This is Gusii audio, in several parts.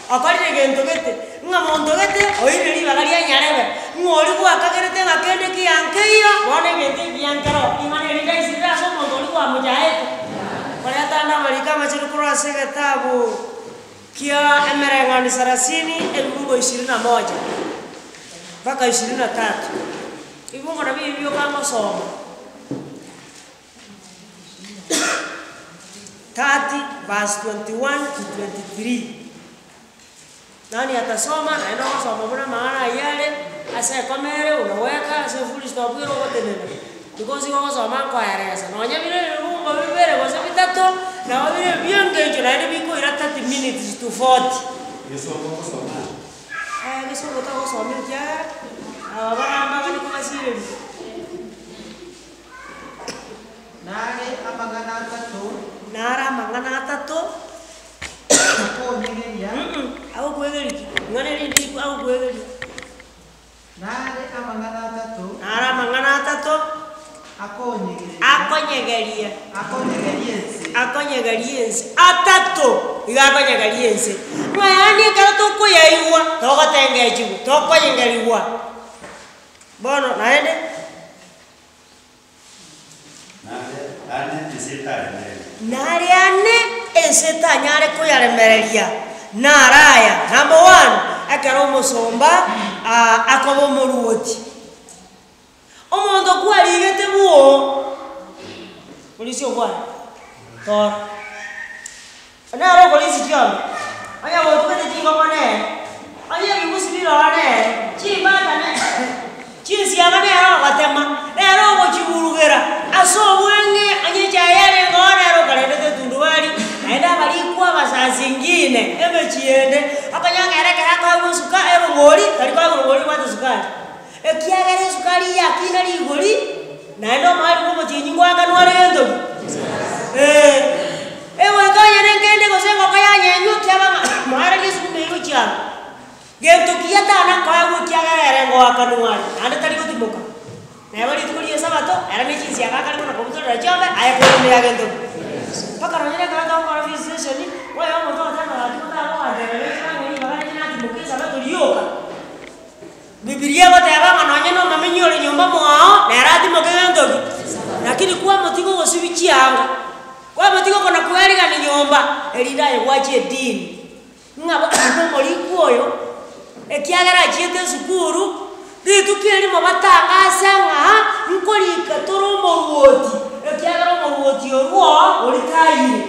Okorire gento gete, ng'a monto gete oirire ribaga ria nyarebe, ng'a oria gwakagerete ng'a kende kiya nkeiyo, bono egento ekiya nkero, ring'ana eri ndaisirire ase omonto oria gwamochaete. Koreta ande amariko amachenu korwa ase egetabu kia Emereng'anio sarasini, ebibungo ishirini na moja mpaka ishirini na tatu. Ebibungo nabio ebi bioka ngosoma. 30 verse 21 to 23. Nani atasoma naende ogosoma buna amang'ana ayio are, ase ekoma ere unaweka ase efull stop ere ogotenena, because igo ogosoma nkoeresa nonye bire ebibungo bibere gose bitato, nabo bire ebia engencho naende bikoira 30 minutes to 40. Gesongo ogosoma. Aya gesongo togosoma ekiagera aba baramba abande kobasireria. Nare amang'ana atato. Nare amang'ana atato. Akonyegeria. Agokwegeria ki? Ing'ana eri ndikwe agokwegeria. Nare amang'ana atato. Nare amang'ana atato. Akonyegeria. Akonyegeria. Akonyegeria ense. Akonyegeria ense. Atato iga akonyegeria ense. Ng'a yaani ekero tokoyaigwa, togotengechigwa, tokoyengerigwa. Bono naende. Nare ane ense etaremereria. Nare ane ense etanyare koyaremereria, naro aya, Number one, ekero omosomba akoba omoruoti. Omonto kwarigete bwoo, orisia obwane, tora. Nere okorisia chiombe, onye gotugete chingoko nere, onye ebibusi bire oo nere, chimbata nere, chinsiaga nere ogotema, nere ogochiburugera ase obweng'e, onye echae yarenge oo nere okarendete etundubari, naende abarikwa aba saa zingine emechie ende, okonyora ere ekero akoegwa esuka erongori, tari koegwa erongori ebwate esukari, ekiagera esukari yakina rigori, naende omwalimu omotienyi ngoakanwa are gento ki? Eeh. Egoika onye nenkende gose engoko yanyenywa ekiaba ng'a moererie esukuma eywo gochia aro. Gento kiya tana koegwa ekiagera ere ngoakanwa are, naende tari gotimoka. Neba rituko ria esabato, ere ne chinsiaga akare buna kobutorera chiombe, aye korende gento ki? Mpaka nonye na ekero togokora visitation, oyo omonto ogoteba gaki motagoancherera ekero ng'a ribaga riaye natimoke esabato rioka. Bibilia egoteba ng'a nonye nomomenyi ore nyomba mwao, nere atimoke gento ki? Lakini kwamotiga ogosibia chianga, kwamotiga okona kwerigania nyomba, erinde aye gwachia edini. Ng'a bono omorikwa oyo, ekiagera achiete esukuru, rituko erimo batangase ng'a nkorika tore omoruoti, ekiagera omoruoti orwo oritayire.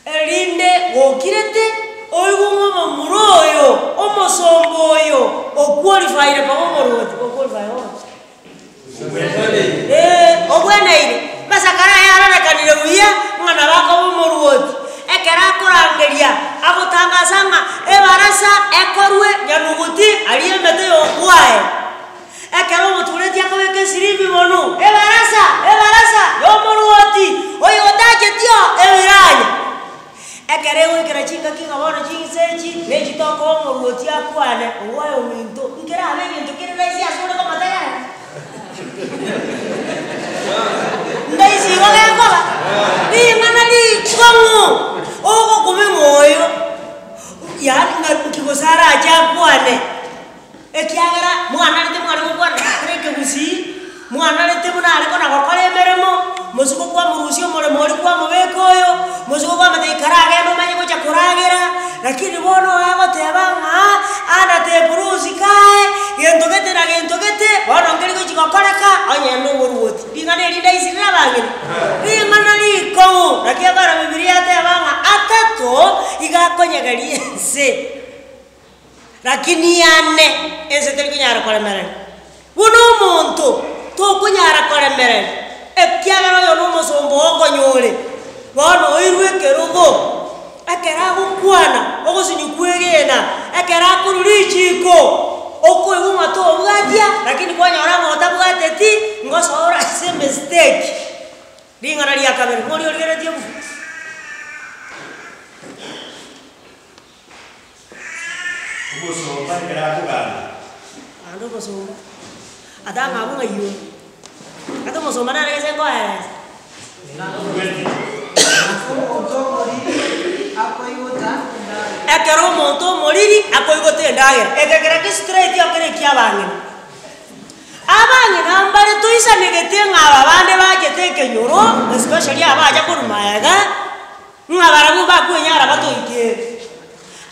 Erinde gokirete, oigwe ng'a omomura oyo, omosomba oyo, oqualified koba omorwoti, oqualify koba ki? Ee, ogweneire. Amasakara aye arorekanire buya ng'a nabo akoba omorwoti. Ekero akorangeria, agotangasa ng'a ebarasa ekorwe nyanuguti aria emete y'okwaye. Ekero omotureti akobeka esirimbi mono, Ebarasa! Ebarasa y'omorwoti, oyo otacheti oo ebiranya! Ekero egoikera chingaki ng'a bono chinsa echi nechitoka omorwoti akwane, Ogoe ominto, nkerabe egento kere rahisi asore komotegerera? Ndahisi igo gekoba? Ring'ana rikong'u, ogokumia ng'a oyo, yaani ng'a nki gose arache akwane. Ekiagera mwanarete mware gokwana ere ekegusii, mwanarete buna are kona gokora emeremo, mosiko kwamorusia omoremo oria kwamobeka oyo, mosiko kwamotebia ikara agende omanye gocha koragera, lakini bono oyo agoteba ng'a anda tepurusika aye, gento gete na gento gete, bono nkeri gochi gokoreka onye na oboruoti. Ring'ana eri ndaisirire abang'ina? Ring'ana rikong'u, naki ekero bibilia yateba ng'a atato iga akonyegeria ense. Lakini yane ense teri konyara koremereria, buna omonto tokonyara koremereria, ekiagera oyo nomosomba oo okonyore, bono oirwe ekerogo, ekero agokwana ogosinywa kwegena, ekero akorwa richiko, okoigwa ng'a tobwatia, lakini kwanyora ng'a otabwateti, ngosoa ore ase emistake. Ring'ana ria kabere, ng'o oria origereretie ebuku? Omosomba ekero akogamba. Naende omosomba atang'a abwo ng'ai ore. Ata omosomba nare gese nkoeresa. Omonto omoriri akoigota endagera. ekero omonto omoriri akoigota endagera, eke kera gestraight okere ekia abang'ina. Abang'ina mbare toisanegete ng'a aba bande bachete ekenyoro, especially abacha korwa maega, ng'a barabwo mbakwenyara batoikere.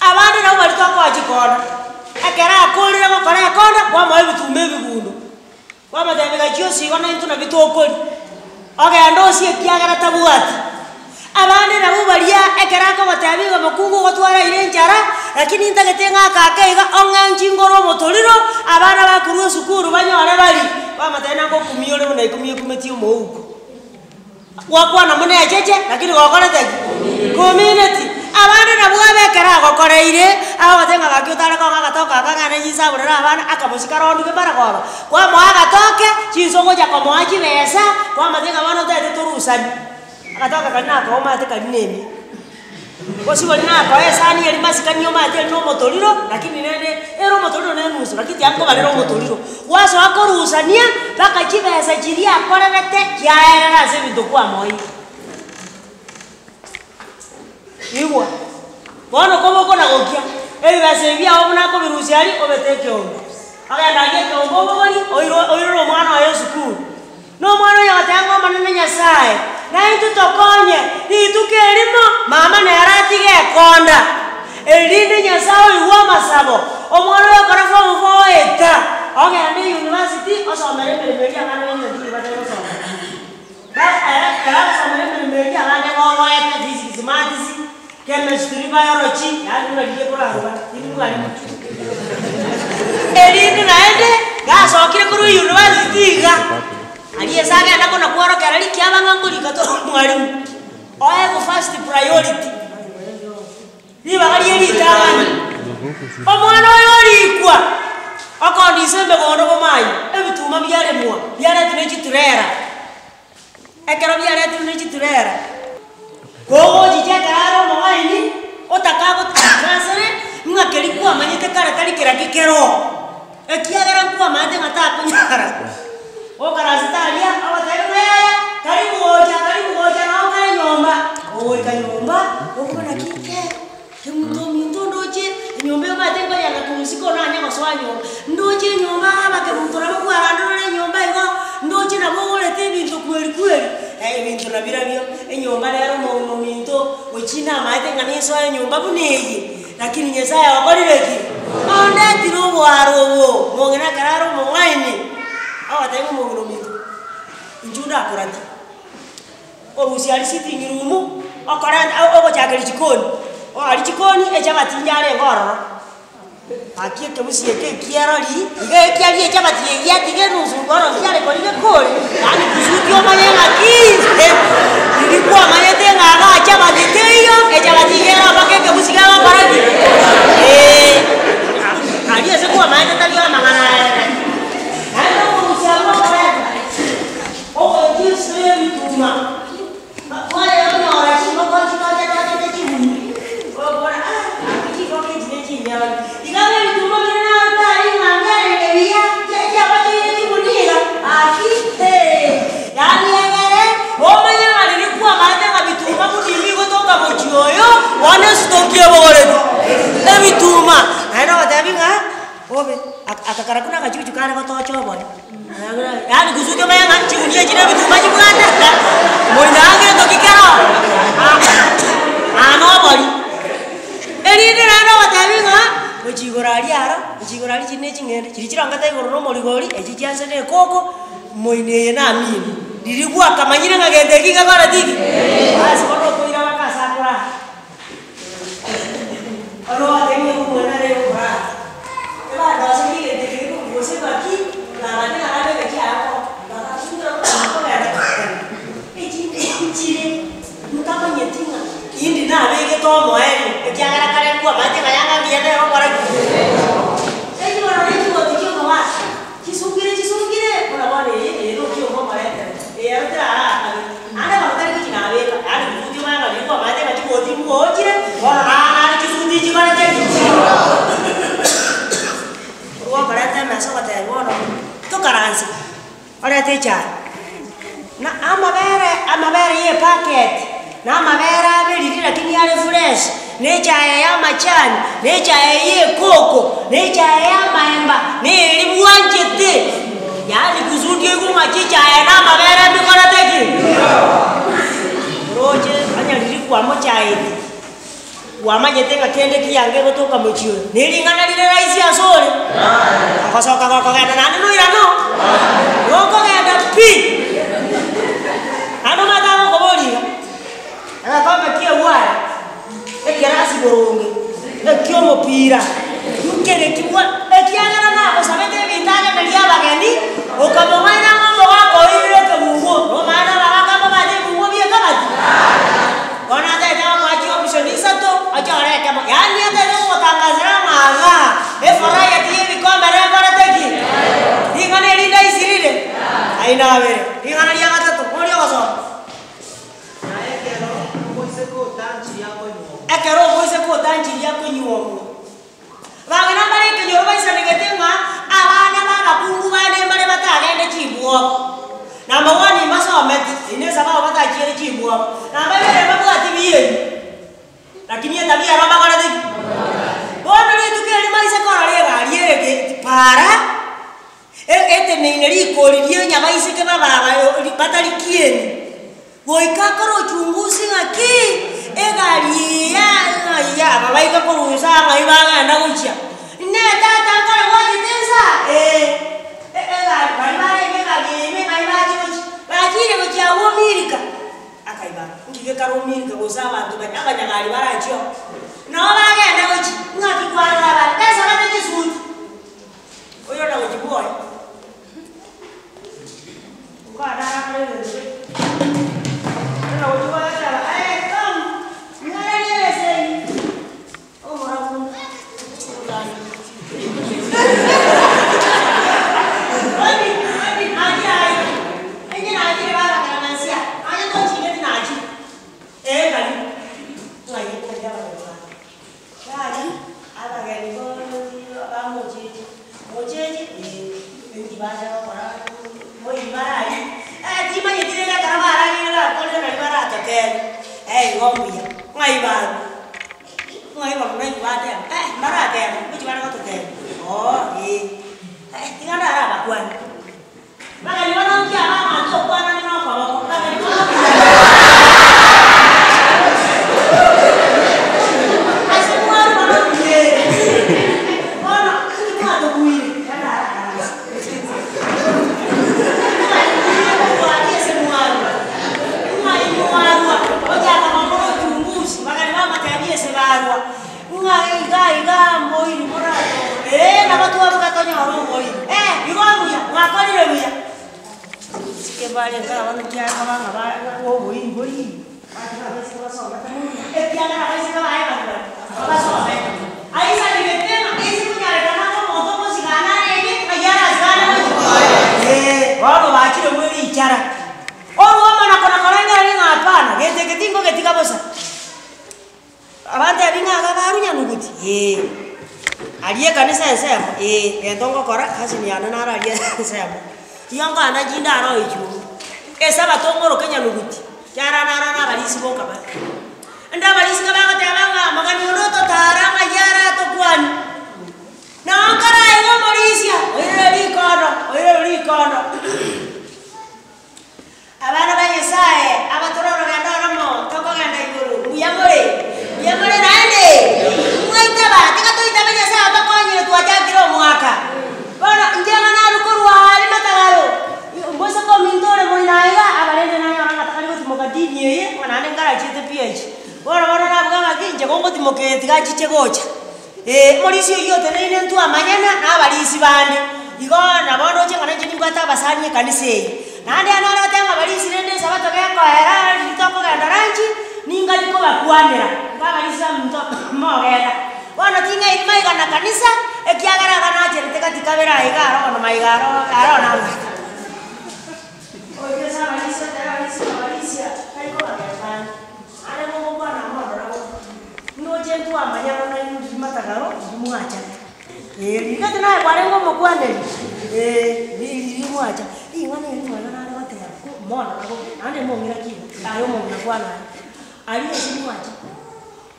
Abande nabo baria tokoa chikonda, ekero akorire gokora ekonda, kwamoa ebituma ebigundo, kwamotebia gachia osie igo naintwe nabio tokoria, ogende osie ekiagera tabwati. Abande nabwo baria ekero akogotebia iga mokungu ogotwara aire enchara, lakini ntagete ng'ake ake iga ong'e nchingore omotoriro, abana bakorwa esukuru banyore barie, kwamotebia nagokumia ore buna ekumia ekumetie omouko. Gwakwana buna echeche, lakini gokorete ki? Komineti. Abande nabwo abe ekero agokoreire, agogotebia ng'a gaki otare kong'a agatoke aka ng'a nenyisaborere abana, akamosi karonduke maragoba. Kwamoa agatoke, chinsa ogocha komoa chibesa, kwamotebia ng'a bono otagete torusani. Agatoke karia nakoa omanyete karia na emia. Gose boria nakoe esani eria masikani omanyete eri na omotoriro, lakini rende ere omotoriro na enusu, lakini tiga nkobarere omotoriro. Gwasoa korusania mpaka chibesa chiria akorerete chiaerera ase ebinto kwamoeire. Igwa, bono koba okonagokia, ebibesa ebi biago buna akobirusia aria obete ekeombe. Ogende aria ekeombe obogorie oire oirere omwana oye esukuru. Na omwana oyo agateba ng'a Omonene Nyasae, naintwe tokonye rituko erimo, mama nere atige ekonda, erinde Nyasae oigwe amasabo, omwana oyo okore form four oeta, ogende university osomere emeremo eria abana ba university batari gosoma. Ba ere ere agosomera emeremo eria abande boboete physics, maths, chemistry, biology, yaani buna riria ekorarwa, indi mwalimu. Erinde naende gasokire korwa university iga, aria ase agenda kona kworokereria kiaba ng'a nkorika tore omwalimu, oegwe first priority, ribaga rie ritang'ani. Omwana oyo orikwa, okondisa emegondo bomaye, ebituma biaremwa, biaretwa ne chiturera. Ekero biaretirwe ne chiturera, kogochicha ekero are omong'aini, otakagotakasere, ng'a keria kwamanyete kare tari keraki keroo, ekiagera nkwamanyete ng'a takonyara. Okarasete aria, ogotebia ng'a yaya, karibu gocha, karibu gocha noo kare nyomba, ogoika nyomba, okobora naki kee. Omonto ominto ndoche enyomba eye omanyete nkonyara kobusika onanye gosoa nyomba, ndoche enyomba abakemunto nabo kwarandorora enyomba igo, ndoche nabo ogorete ebinto kweri kweri, ebinto nabirabio, enyomba nere omong'ina ominto gochia namaete ng'a ninsoe enyomba buna eye, lakini Nyasaye okorire ki? Ondetire oboaro obo, omong'ina ekero are omong'aini, agotebia omong'ina ominto, inchuo ndakoratie. Orusia aria sitting room, okorenta ogochakeria chikoni, oaria chikoni echabati yarenge ororo, gaki ekebusi eke ekiarori, iga ekiaria echabati eye giatiga enusu bono nkiare koria gekori, yaani kusudi omanye ng'aki riria kwamanyete ng'a igaa chabati teiyo, echabati iga ere mpaka ekebusi gegokora ki? Eeh, aria ase kwamanyete tari amang'ana ayere. Naende okorusia abwo okorenta. Ogoikia enswe y'ebituma, twareyonyora chingoko chitoche-tochete chiguru, okobora, Ah, gaki chingoko echi nechinyori. Iga ebituma biria naruta aria ng'a mbiarenge buya, chia chiabachoire chiguru iga, gaki hee, yaani egere omanye ng'a riria kwamaete ng'a bituma buna ibi igotoka mochie oyo, bono esitoki ebogoretie ebituma. Naende ogotebi ng'a. Bobe, akakara buna agachuchu kare gotocha obori. Yaani kusudi omanye ng'a chigunia echi na ebituma chibwate, moino ange gento ki kero aa na obori. Erinde naende ogotebi ng'a, gochia igoro aria aro, gochia igoro aria chiri na eching'ende, chiria chirongete igoro na omorigori, echi chianse na ekoko, moino eye namino. Riria gwakamanyire ng'a gento eki ngekoreti ki? Basi bono okoira mpaka ase akorara. Chisungire chisungire, buna bono eye eye nokioma omoretere, eye ero terara kabere, naende bono tari gochi nabeka, yaani chisuti omanye ng'a riria kwamaete ng'a chigoti mbwochire, bono naende chisuti chikorete ki? Gwakoreta emesa ogoteba bono tokaranse, orete echae, na amabere amabere ya epacket, na amabere aberiri lakini are fresh. na echae ya amachani, na echae ya ekoko, na echae ya amaemba, na eria bwanchete, yaani kusudi oigwe ng'a chichae na amabere mbikorete ki? Oroche onye riria kwamochaete, kwamanyete ng'a kende kiange egotoka mochie oyo, na ering'ana rire rahisi ase ore, ogosoka gokogenda naende noirane oo, gokogenda pi, naende omanyete agokoboria iga, egekombe kia egware, ekerasi boronge, ekiomopira, nkere kibwa ekiagera nagosabete ebinto agenerie abageni, okamong'aina ng'a omogaka oirire ekebunguo, nomanye abagaka mbabate ebibunguo bia ekabati? Bono atagete gokoa chioption isato, ochore ekemo, yaani atagete gogotangasera ng'a igaa, efariety ya ebikombe nekorete ki? Ring'ana eri ndaisirire? Aye nabere. Ring'ana ria gatato, oria ogosoma. Na ekero omoiseke otanchirie akonyuomwa. Ekero omoiseke otanchirie akonyuomwa. Bang'ina mbare ekenyoro baisanegete ng'a abana b'abakungu bande mbare batagende chibwobo. Number one mbasometi, eyio ne esababu batachiere chibwobo. Namba ibere mbabwati bieni, lakini etabia ero mbakorete ki? Bono rituko erimo aise korora egari ere gate para. Eteneine rikori ri'enyabaiseke b'ababa batari kieni, goika akore ochungusi ng'aki egari eye ng'ai aba baika korwa inse aa ng'ai bagenda gochia. Inee tata nkare gwachete inse aa? Ee. Egari baria barenge egari eye ime ng'ai bachia gochia? Bachire gochia agwo Amerika. Akaiba, nki gekare Amerika gose abanto baria abanyagari barachie oo? Nabo bagenda gochia, ng'aki kwarora abande? Besabete chisuti. Oyo nagochia bwoye. Nkoadarakore egento gete. Oyo nagochia bwoye oteba, aye come, ing'arerie ebeseni. Omorabu ogotanga. Odi, odi, nachire aiga. Inche nachire bagakana nansia, onye tochingeti nachire. Ee karibu. Ng'ai ng'ai abageni bane. Yaya, abageni bonsi bamocheche, mocheche ee, inki bacha gokora moiri barari, eh timanyeti rende ekero barageire bakorire nari baratotebe, eh igo mbuya, ng'ai barwa? Ng'ai bamura inki bateba, eh mbarateba, ngochi bare gototebia, oo eh, eh tiga ndarabakwanie. Bageni bono nki aba abanto okwanane nokoboko? Bageni bono nki Ase mwarwa bono mbuya ere. Bono inki mwatobuire? Yaani arakaranse. Mwaebuire korwa aria ase mwarwa. Ng'ai mwarwa? Ochaka gokora uchunguzi, bageni bamotebia ase barwa. Ng'a iga iga moiri moratore, ee, nabo twabuga tonyore omoiri. Eh, igo mbuya, mwakorire buya. Isike barenge abana ekiagera ng'a ba oboiri boria, batiga abaiseke basomete mono, ekiagera abaiseke baye baria baria babasomete. Aisanigete ng'a ase konyarekana ng'a omonto omosigana arenge, ng'ai arasigane gochia? Ee, bono bachire bwe richara. Orwomana kona korengereria ng'a hapana, gento eke tingogetiga bosa. Abantebi ng'a iga barunyanuguti? Ee. Aria ekanisa ensemo? Ee. Gento ngokora, cousin yane naro aria ensemo. Igo nkoenda chinde aro ichumu, esabato ngoroke nyanuguti, kiara naro na abarisia boka bare. Ande abarisia iga bagoteba ng'a mogeni onde ototara ng'ai aratokwanie. Nao nkaraiga omorisia, oirire rikondo, oirire rikondo. Abana ba Nyasae, abatore orogendo oromo, tokogenda igoro, mbuya more? Mbuya more naende? Mwaitaba, tiga toitabe Nyasae otokonyire twachakire omwaka. Bono inche ng'a narwe korwa aaria matagaro, mboise kominto ore moino aiga, abarende nanyora ng'a takari gotimoka dini eye, ng'a naende nkarachiete PH. Bono bono nabuga ng'aki, inche gongotimoka eye tiga achiche gocha. Ee, omorisia oyio oteneine ntwamanyana na abarisia bande. Igo nabo ndoche ng'a nainche nimbwate abasani ekanisa eye. Naende nare goteba ng'a abarisia rende esabato gekoera riria tokogenda lunch, ningari kobakwanera, igo abarisia baminto mogenda. Bono ting'aini maiga na kanisa, ekiagera iga nacherete gati kabere aiga aro bono maiga aro aro nabwate. Oike ase abarisia otebe abarisia abarisia tari kobagendani, naende mogokwana morore bobe. Ndoche ntwamanyana nainwe riria matagaro riria mwachete. Ee, riria gati naye kwarenge omokwaneri, ee, riria mwacha. Ring'ana eri mwana nare goteba ko mono nabo, naende mong'ira ki aye omong'ina kwana aye. Aria ase mwacha.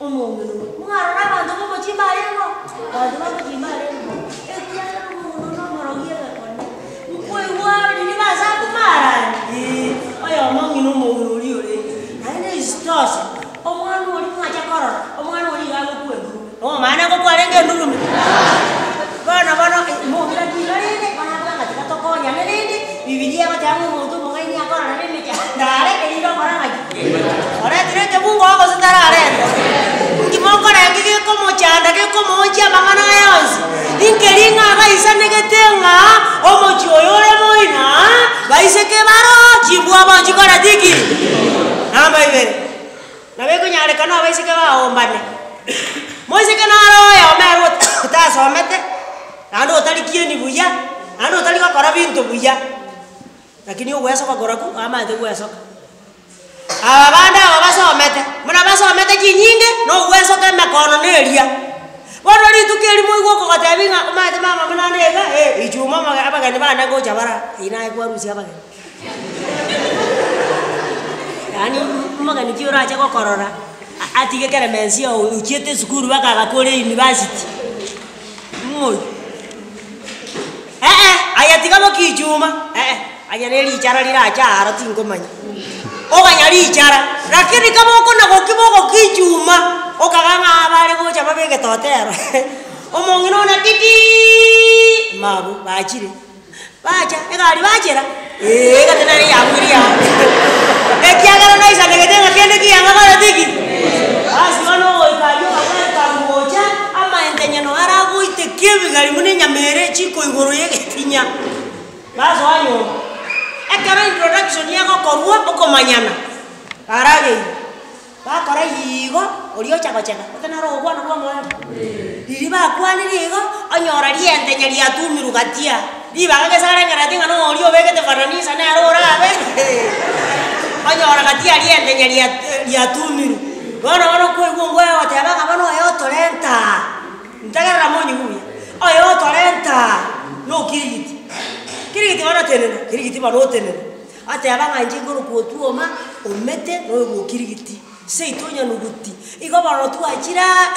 Omong'ina oyo, mwarora abanto bomochie mbarengeo? Abanto bomochie mbarengeo, ekiagera omong'ina one omorogi egekone, nkoigwa riria basaku marani, eh, oyomo ng'ina omong'ina oria orenge. Naende isitoshe, omwana oria mwacha korora, omwana oria iga agokwa endurume, nomanye ngokwa arenge endurume? Bono bono mobira ki iga rende, bono akoba ng'a tiga tokonyane rende, bibilia egoteba ng'a omonto omong'aini akorora na emechando are, erinde okora ng'aki? Oretire ekebungo oo gose tarareta? Inki mokorenge gekomochanda gekomoonchia amang'ana aya onsi? Inkeri ng'a gaisanegete ng'a omochie oyo ore moino aa, baiseke baro chimbwa bonsi koreti ki? Namba ibere, nabo ekonyarekana abaiseke baombane. Moiseke naro oyomo ere otasomete, naende otari kieni buya, naende otari gokora binto buya, lakini ogwesoka korokwo amaete gwesoka. Aba bande aba basomete, buna basomete chinyinge, na ogwesoka emekono na eria. Bono rituko erimo oigwe okogotebia ng'a omanyete mama buna ande iga, eh, ichuma omage abageni bane ngocha bare aa, eyio naye kwarusia abageni. Yaani omogeni ki orache gokorora, atige keremensi oo ochiete esukuru mpaka agakora euniversity, ng'o oyio? Eh-eh, aye tiga bokia ichuma, eh-eh, aye ne richara rirache aro tinkomanya. Oganya richara, lakini kaba okona gokia bogokia ichuma, okaga ng'a abare gocha babe egetotero, omong'ina one titiiii, mabwo bachire, bacha egari bachera, eeh egati nere yabuire yao ekiagera naisanegete ng'a kende kianga koreti ki? Basi bono ogoika aywo okabweka gocha, amaentenyeno ara agoitekia ebigari buna enyama ere echiko igoro ya egetinya, basoa nyomba. Ekero introduction egokorwa, okomanyana, barageire. Bakora igo, oria ocha gochega, gose naro ogokwana kwa omoerio. Riria bakwanire igo, onyora rientenya riatumirwe gatia, ribaga gese arengerereti ng'a noria oria obegete fananisa nere orabe onyora gatia rientenya ria riatumirwe. Bono bono kwaigwa ongoe ogoteba ng'a bono oyo otorenta aa, ntegerera monyigwe buya, oyo otorenta aa, nokirigiti, kirigiti bono tenena, kirigiti bono otenena. Ateba ng'a inche nkorokwa Otuoma, omete noyo bw'okirigiti, seito onyanuguti. Igo bono twachire aa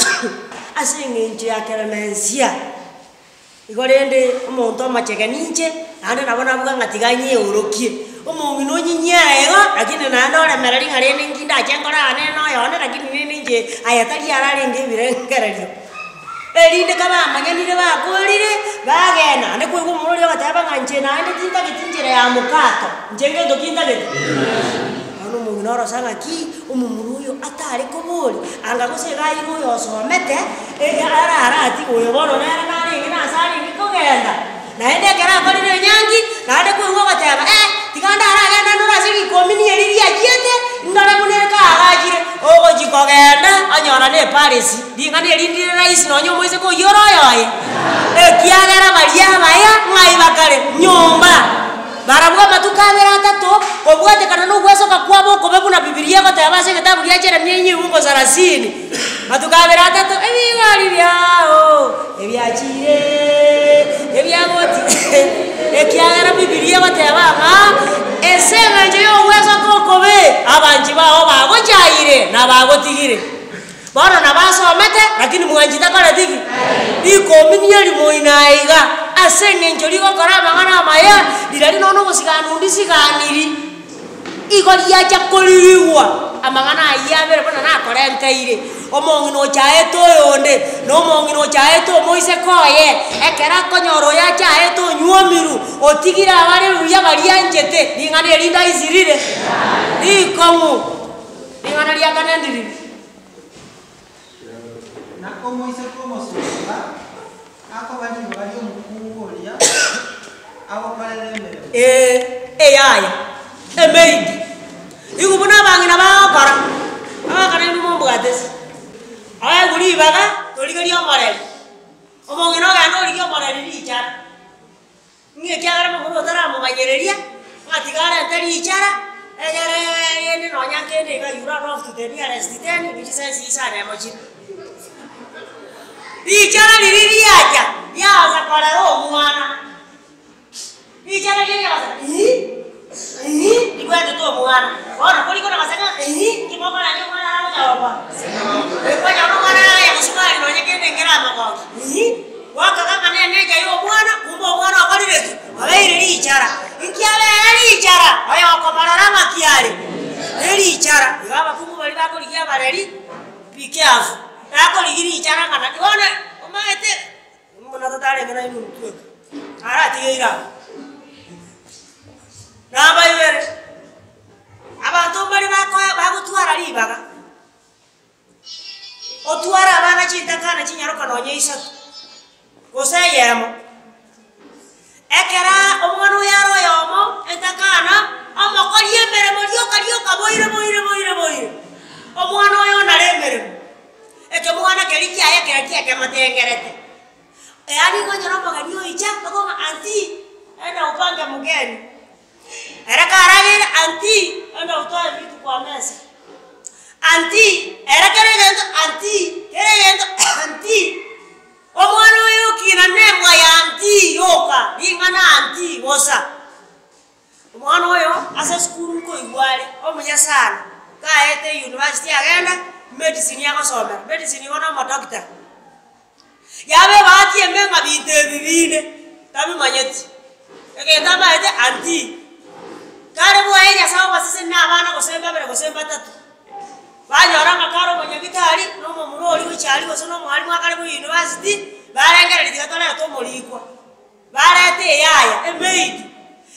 ase eng'encho ya keremensia. Igo rende omonto omochege ninche, naende nabo nabuga ng'a tiga nyeorokie. Omong'ina onyinyia igo, lakini naende oremereria ng'a rende nki ndache nkore aa nere noyo one lakini rende inche aya tari ararenge ebirengererio. Erinde kabamanyanire bakorire, bagenda. Naende kwaigwa omoro oria ogoteba ng'a inche naende tintageti inchera ya mokato, inche ngento ki ntagete? Bono omong'ina orosa ng'aki, omomura oyo atare koboria, anga gose iga aye oyo osomete, ararati oyo bono nere narenge nase arenge kogenda. Naende ekero akorire enyangi, naende kwaigwa ogoteba eh, tiga ndaragende ndore ase rikomini eri riachiete, ndore buna ekaagachire, ogochia kogenda, onyora na eparisi, ring'ana eri ndire rahisi nonye omoiseke oyio ore oyoye, ekiagera baria abaya ng'ai bakare? Nyomba. Barabwo amatuko abere atato, kobwatekana nogwesoka kwabo okobe buna Bibilia egoteba ase egetabu gia Jeremia inyigo sarasini, matuko abere atato, ebigori biao ebiachire ebiagotire, ekiagera Bibilia egoteba ng'a ase eng'encho y'ogwesoka okobe, abanchi bao bagochaire na bagotigire. Bono nabasomete, lakini mwanchi takoreti ki? Rikomi nerimo ime aiga, ase eng'encho rigokora amang'ana amaya, riria nonya ogosigana onde siganiri, igo riacha korigigwa amang'ana ayio abere buna nakorenteire. Omong'ina ochaete oyonde, na omong'ina ochaete omoiseke oye, ekero akonyora oyo achaete onywomirwe, otigire abare buya baria anchete, ring'ana eri ndaisirire, rikong'u. Ring'ana ria kane ndiri. Na omoiseke omosomba akoba ribaga ri'omokungu oria agokorera emeremo. Ee, eyaya, emaid. Igo buna abang'ina bagokora, abakare inwe mombwate ase. Aegwe ribaga, torigerie omoreri. Omong'ina ogende origie omoreri richara. Ng'a ekiagera momura otaramomanyereria, ng'a tiga arente richara, egere rende nonya nkende iga you run off to the nearest ten which size isano emo chire. Richara riria riacha, riaansa korera omwana, richara riria riaansa ii ii ribwatete omwana, bono korikona gose ng'a ii, nki mokorania omwana aragocha gokora? etamogoki, Ihi, gwakaga ng'a nenecha ya omwana, kumbe omwana okorire ki? Obeire richara. Inki abere richara? Oyokomorora ng'aki are? Nerichara. Igo abakungu baria bakorigia abareri, be careful, nakorigia richara ng'a naki bono omanyete buna totarenge nainwe intweka, aratigeire abwo. Namba ibere, abanto mbare bakoe bagotwara ribaga. Otware abana chintakana chinyaroka nonya isato, gose eyemo. Ekero omwana oyo are oyomo entakana, omokorie emeremo rioka rioka boire boire boire boire, omwana oyo onare emeremo, ekemwana keria kiaye ekero kiakemotengerete. Yaani okonyora omogeni oicha, okong'a aunty, enda upange mgeni. Ere karageire aunty, enda utoe vitu kwa mesa. Aunty, ere kera egento aunty, kera egento aunty. Omwana oyo okina nembwa ya aunty yoka, ring'ana aunty bosa. Omwana oyo ase esukuru nkoigwa are omuya sana, kaete university agenda, medicine agosomera, medicine igo na omodoctor. Yaba ebahati embe ng'a binto ebi binde tabimanyeti, egento amaete aunty, kare bwaye Nyasaye obaseseni na abana gose mbabere gose mbatato, banyora ng'a kare omonyagitari na omomura oria gochia aria gose na omwalimu akare bwa university, barengereria tiga torete omorikwa, barete eyaya emaid,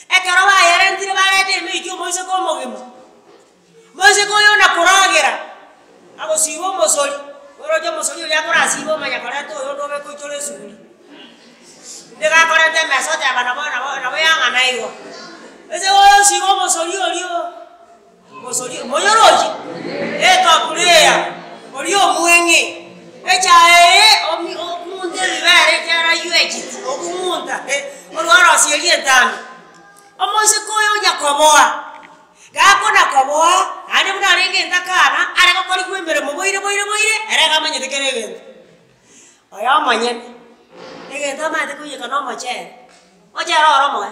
ekero bayerentire bareta emaid omoiseke omogima. Moiseke oyo nakoragera, agosiiba omosori, oroche omosori oria akorasiiba omanya koreta oyonde obeke oichore esuguri. Onde gakorenta emesa oteba nabo nabo nabo yang'ana igo. Ase osiiba omosori oria omosori moyoroche? Etoburea, oria omweng'e, echae eye omi okung'unte ebibere ekiagera aywo echiti, okung'unta orwa orosia eria entambe. Omoiseke oyo onya koboa. Gakona koboa, naende buna arenge entakana, are gokorigwa emeremo boire boire boire, ere iga amanyete kera egento. Oyo omonyene, egento amanyete koiyeka na omochere, omochere oro omoe,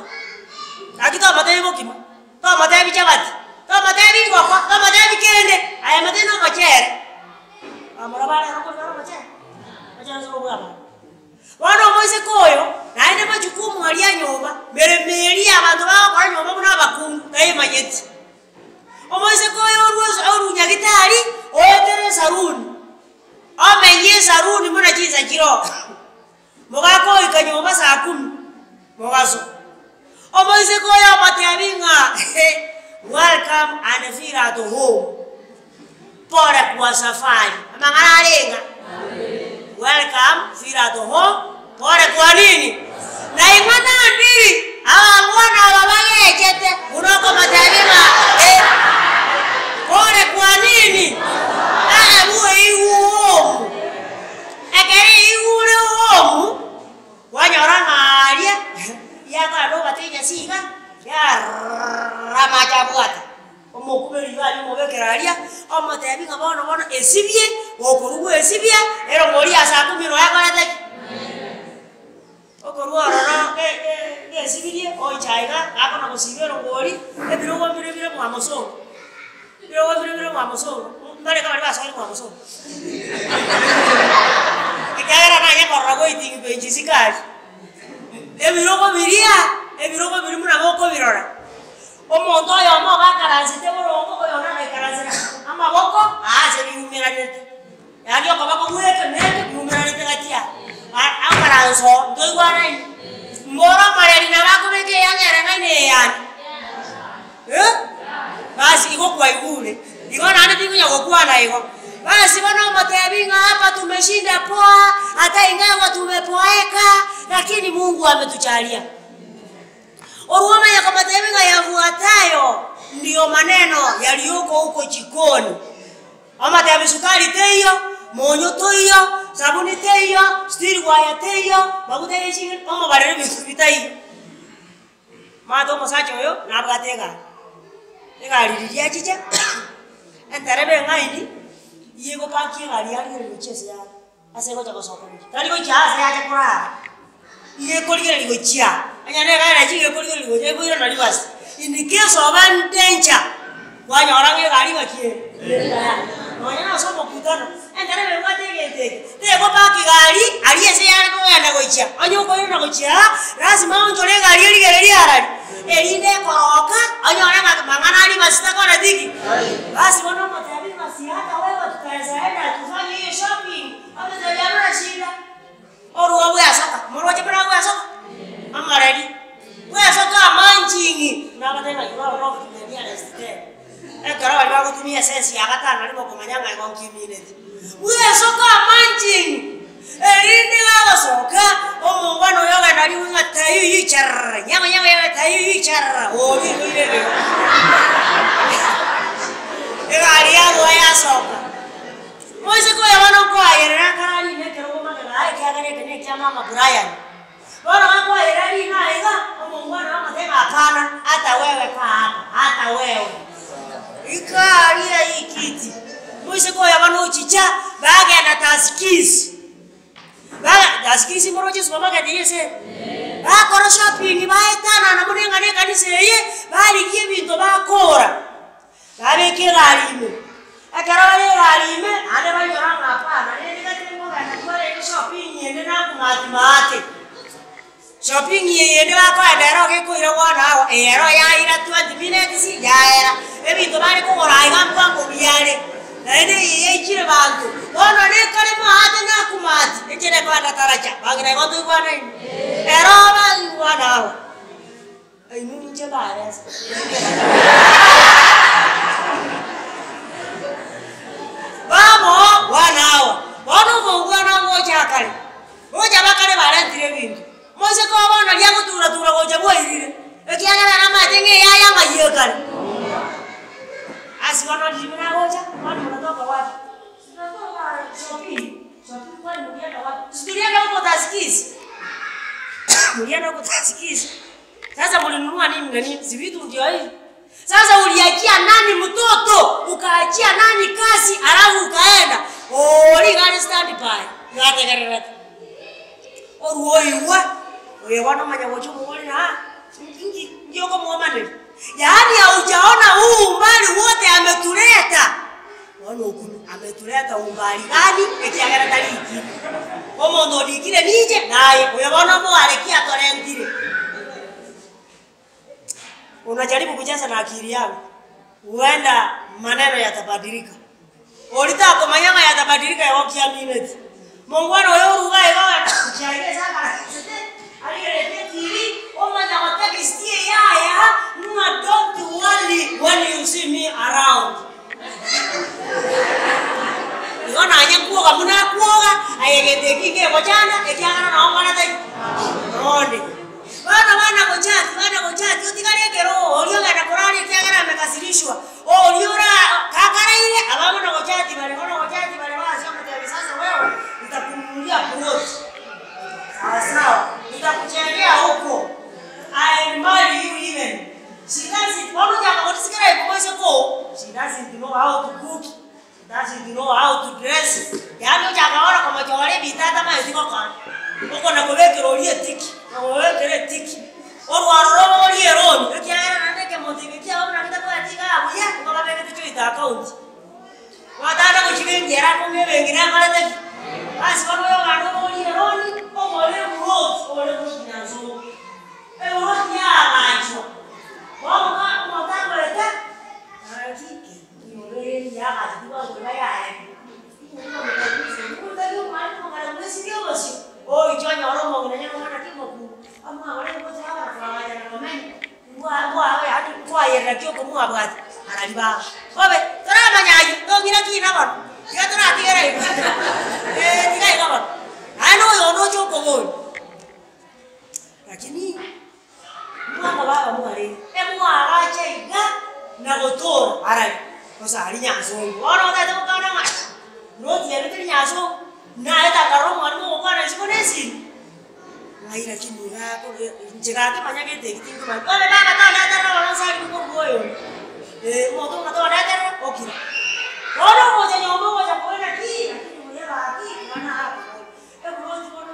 gaki tomotebi bokima, tomotebi chapati, tomotebi ngoko, tomotebi kende, aye motebi na omochere. Bamura bare ero okorigia ore omochere, omochere ase obwo bw'abanto. Bono omoiseke oyo naende majukumu aria nyomba, meremo eria abanto bagokora nyomba buna abakungu tayemanyeti. Omoiseke oyo orue orue nyagitari oetere esaruni, omenye esaruni buna chinsa chiroo, mogaka oika nyomba saa kumi, mogaso. Omoiseke oyo omotebi ng'a welcome and feel at home. Pole kwa safari, amang'ana areng'a? Welcome, feel at home, pole kwa nini? Na ing'ana ndiri, abangwana aba bagechete, buna okomotebia ng'a eh, pole kwa nini? Ee bweigwe home. Ekero eigure home, Kwanyora ng'a aria yakora nobatinya siga, yarrrrra amache abwate, omokuberi iga aria omobekera aria, omotebi ng'a bono bono esibie, gokorwa gwesibia, ere omoria ase akumia noyo akorete ki? Okorwa ororo ge- ge- gesibirie, oicha aiga, gakona gosiba erongori, ebirogo mbire bire mwa mosongo, ebirogo mbire bire mwa mosongo, mbarenge baria basoire mwa mosongo. Ekiagera nanye korora goiting bench isiko aria, ebirogo biria, ebirogo biria buna mokobirora, omonto oyomo iga akaransete borongo, oyonde agaikaransera amaboko aa ase biumeranete, yaani okoboko gweke na eke biumeranete gati aa, a- akaransa oo, ntoigwanaini? Mboro omoreri nabo akobeka eyanga ere ng'aina eye yane. Eh? Basi igo kwaigure, igo naende tinkonya gokwana igo. Basi bono omotebi ng'a hapa tumeshinda poa, ata ingawa tumepoeka, lakini Mungu ametujalia. Orwo omanye komotebi ng'a yafuatayo ndiyo maneno yaliyoko huko jikoni. Omotebi sukari teiyo, monyo toiyo, sabuni teiyo, steel wire teiyo, maguta ye ching'eni, omobarere ebinto bitaiyo. Omanyete omosacha oyo nabwate egari, egari riria achicha, entereba eng'aini, iga egopakia egari yarigereria gochia ase yare, ase egocha gosoka gochia, tari gochia ase yacha korara, iga ekorigereria gochia, onye na egari nachi iga ekorigereria gochia ekoirana reverse, in case of any danger, kwanyora ng'a egari ng'aki ere, ere tayari. Nonya na ase omokutano, entereba ebwate egento eke, tegopaka egari aria ase yare kogenda gochia, onye okoirana gochia aa, lasima aonchore egari erigererie arari, erinde ekoroka, onyore ng'a mang'ana aria basi takoreti ki? Basi bono omotebi basi hata wewe tutaeza enda tufanye hiyo shopping, omotebi hamuna shida. Orwo bwesoka, moroche buna bwesoka? Omoreri, bwesoka amanching'i, nabatebia ng'a you are not the nearest ten. Ekero baria bagotumia esensi ya gatano naria mokomanya ng'a igo nkimineti. Bwesoka amanching'i, erinde gagosoka, omongwana oyo ogenda arigwe ng'a tayuyu charara, nyang'o nyang'o nyang'o tayuyu charara, oria oigoire ebibe. Egari yagoa yasoka. Moiseke oyo bono nkoayerera akare rina ekerogo magega aye, ekiagera eke nekia mama Brian. Bono gakoayerera rina aiga, omongwana amotebia hapana, hata wewe kaa hapa, hata wewe. Ikaa aria ikiti. Moiseke oyo bono ochicha, bagenda Tuskys. Baga Tuskys mboroche supermarket eye ase ere? Bakora shopping baetanana buna eng'ana ekanisa eye, barigia ebinto bakora. Babeka egari ime. Ekero bare egari ime, naende banyora ng'a hapana, rende gati nkogenda twarenge shopping ende nakumati maate. Shopping eye ende bakoenda ero iga ekoira one hour, eye ero yaira 20 minutes yaera. Ebinto bare kogora aiga mbwango biare, naende eye yaichire banto. Bono nekare maate nakumati, enchera ekoenda taracha, bang'ina igo ntoigwanaine? Ero ba one hour. Inwe ninche mbarese. Bamoa one hour. Bono omongwana ngocha akare, gocha bakare barentire ebinto. Moiseke oo bono riria agotura tura gocha bwairire, ekiagera ere amaete ng'a eyaya ng'ai ekare. Asi bono riria buna agocha, kwani munatoka wapi? Tunatoka shopping, shopping kwani mulienda wapi? Si tulienda huko Tuskys. Mulienda huko Tuskys. Sasa mulinunua nini na nini? Si vitu ndio hivi. Sasa uliachia nani mtoto, ukaachia nani kazi, alafu ukaenda. Ori gari stand by. Gategererete. Oruoigwa, oyo bono omanya gocha omobori na inki inki okomwomaneria. Yaani haujaona huu umbali wote ametuleta. Bono okumi ametuleta umbali gani ekiagera tarikiri. Omonto orikire ninche naye, oyo bono omoareki atorentire. Unajaribu kucheza na akili yangu, huenda maneno yatabadilika. Oria takomanya ng'a yatabadilika igo kiamineti. Mongwana oyo oruga iga ogenda gochia iga ase akaransete, arigeretie etibi, omanya gotext eyaya ng'a don't worry when you see me around. Igo nanye kwoga buna akwoga, aye egento eki nkegochanda, ekiagera noo nkorete ki? Nonde. Bono bana gochati, bana gochati, otigare ekero oria ogenda korara ekiagera amekasirishwa, oria ora kakaraire, aba bono gochati bare, bono gochati bare base omotebi sasa wewe, nitakununulia plot, sawa sawa, nitakuchengea huko, I will marry you even. She doesn't, bono ochaka gotisikera ikomoise ko, she doesn't know how to cook, she doesn't know how to dress, yaani ochaka bono komochora ebinto atamaeti gokora, okona kobekera oria etiki, na kobekera etiki, orwaro robe orie eroni, ekiagera naende ekemonto eke kiabo buna getabwati igaa buya, nigo babegete joint account. Gwatanda gochia benki ere akong'e ebenki nakorete ki? Basi bono oyoganda obogorie eroni, ogore eburoti, ogore eburoti nyansongo. Eburoti yaagachwa, bono ka omonto akorete, gaki enyomba eye yaagachwa tibwagorera yaerire. Oiche onyore omong'ina onye nomwana ki omokungu, amwagore ngocha abana koagacha na komenya, mbwa mbwa yaani kwayerera ki okomwabwati arari baba. Bobe, toramanya aywo, tong'ira kina bono, tiga toratigera igo eh tiga igo bono. Naende oyondo oche okoboria, lakini mwana baba mwarenge, emwagacha iga na gotora arari, gose aria nyansongo. Bono otagete gokana ng'a roti ere teri nyansongo, naete akarora omwalimu ogokwana isiko na esimi. Ng'ai lakini iga akobe inche gaki manya gento eki tinkomanya. Bono baba tondeterera bono nse aria korwa oyonde, eh omonto buna tondeterera okire. Bono ogocha nyomba ogocha koira ki, lakini buya gaki mwana akobori, eburoti bono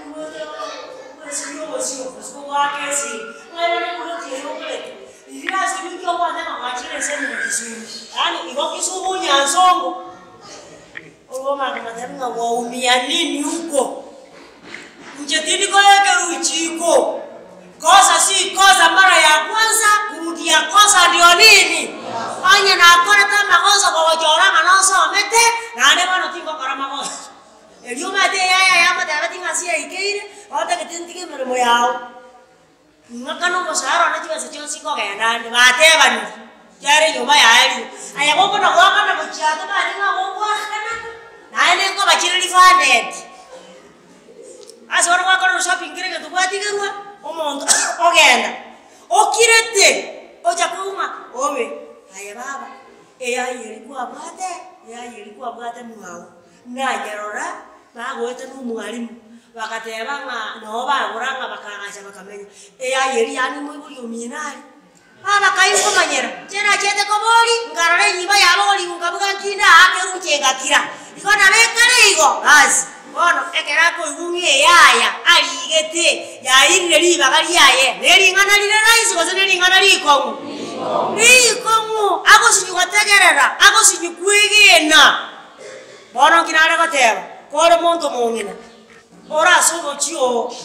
omwete bwesibia obosio, gose kogoaka esimi, ng'ai bono eburoti eye ogorete, riria ase wiki ogwateba mwachire ensemo ya Kisumu, yaani igo Kisumu nyansongo. Omanye komotebia ng'a waumia nini huko? Inche tindi koekerwa uchiko, kosa si kosa mara ya kwanza, kurudia kosa ndio nini? Onye nakorete amagoso kogochora ng'a nosomete, naende bono tingokora magoso. Erio omanyete eyaya yamotebeti ng'a ase yaikeire, otagete ntige emeremo yao. Ing'akane omosaara one chibesa chionsi nkogenda ande, batebanire, kiagera enyomba yaerire. Aye gokona goakana gochia tomanyeti ng'a gogoakana, naende nkoba chire refunded. Ase bono gwakorire shopping kera egento gwatigerwa, omonto ogenda, okirete, ocha koigwa ng'a obe, aye baba, eyai eria kwabwate, eyai eria kwabwate mwao. Nanyerora bagoeta nomwalimu, bagateba ng'a noo bagora ng'a bakaagacha bakamenya. Eyaye eria yaani moibori omino aria. Baba kai nkomanyera, inche nachete kobori, nkarora enyimba yabo gorigu nkabuga nkinde aa kerunche ngakira. Igo nabo ekare igo, basi bono ekero akoigwa ng'a eyaya arigete, yairire ribaga riaye, ne ring'ana rire rahisi gose ne ring'ana rikong'u? Rikong'u, agosinywa gotegerera, agosinywa kwegena. Bono nki nare goteba? Kore monto omong'ina ore ase omochie oo,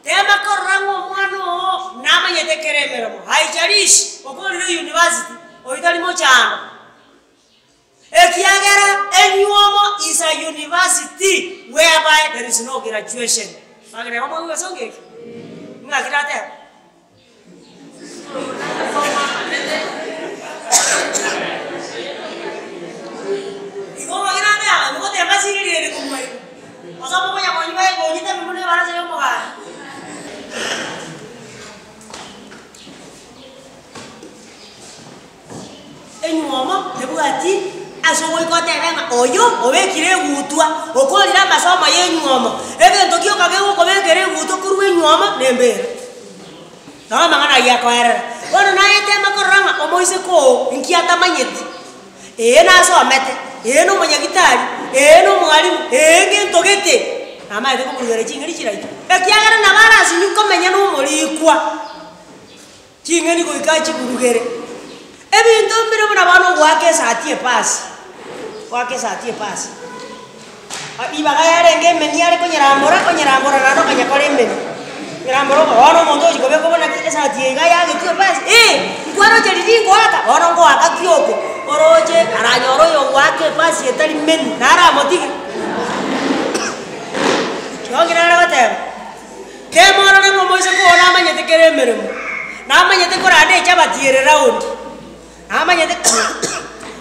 tema korora ng'a omwana oo namanyete kera emeremo, haijalishi okorire university, oyio tari mochando. Ekiagera enywomo is a university whereby there is no graduation. Magena igo mwaigwa egesongo eke? Ng'aki nateba? Igo omogeni ande aa, mogoteba siri rende komoigwa. Ase omokonya konywa egonyete buna ebarasa ya omoganda. Enywomo tebwati ase ogoika otebe ng'a oyo obekire egutwa, okorire amasomo ya enywomo, egento gioka gegokobekera egutwa korwa enywomo na embera. Nabo amang'ana ayio akoerera. Bono naye tema korora ng'a omoiseke oo inki atamanyeti, ee nasomete, ee na omonyagitari, ee na omwalimu, ee ngento gete, namaete koburugera ching'eni chiraito. Ekiagera nabo arasinywe komenya na omorikwa. Ching'eni goika chiburugere. Ebinto mbire buna bono ogoaka esati epasi, goaka esati epasi, ribaga yarenge emeni are konyerambora, onyerambora naende okanyekora emeni, onyerambora oko bono omonto ogochia kobeka obona ki esati eye iga yagetwe epasi eh, nkwaroche riria ngoaka, bono ngoaka ki oko, oroche aranyore oyo ogoaka epasi etari meni, naramotige. Nonye nare goteba. Tema orore ng'a omoiseke oo namanyete kera emeremo, namanyete koranda echabati ere round, namanyete